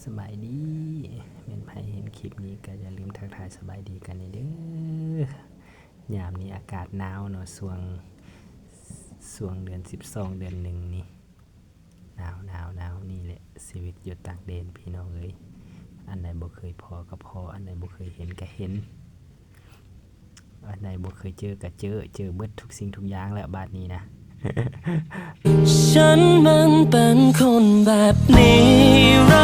ສະບາຍດີ ແມ່ນໃຜເຫັນຄລິບນີ້ກໍຢ່າລືມທັກທາຍສະບາຍດີກັນແດ່ເດີ. ຍາມນີ້ອາກາດໜາວເນາະ ຊ່ວງ ຊ່ວງເດືອນສິບສອງ ເດືອນໜຶ່ງນີ້ ໜາວໆໆ ນີ້ແຫຼະຊີວິດຢູ່ຕ່າງແດນພີ່ນ້ອງເອີຍ. ອັນໃດບໍ່ເຄີຍພໍ້ກໍພໍ້ ອັນໃດບໍ່ເຄີຍເຫັນກໍເຫັນ ອັນໃດບໍ່ເຄີຍເຈີກໍເຈີ ເຈີເບິດທຸກສິ່ງທຸກຢ່າງແລ້ວບາດນີ້ນະ. ฉันมันเป็นคนแบบนี้